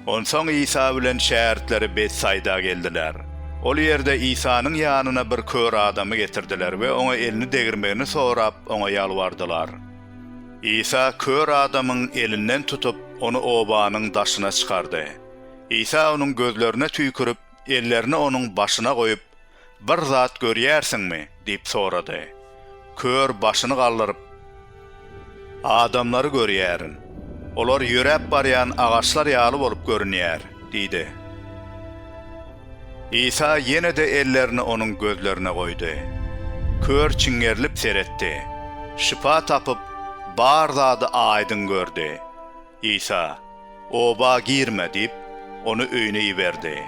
Onsoň Isa bilen şägirtleri Betsaýda geldiler. Ol ýerde Isanyň ýanyna bir kör adamy getirdiler we oňa elini degirmegini sorap, oňa ýalbardylar. Isa kör adamyň elinden tutup, ony obanyň daşyna çykardy. Isa onuň gözlerine tüýkürip, ellerini onuň başyna goýup, Bir zat görýärsiňmi? diýip sorady. Kör başyny galdyryp, Adamlary görýärin. Olar ýöräp barýan agaçlar ýaly bolup görünýär diýdi. Isa ýene-de ellerini onuň gözlerine goýdy. Kör çiňerilip seretdi. Şypa tapyp, bar zady aýdyň gördi. Isa, Oba girme diýip, ony öýüne iberdi.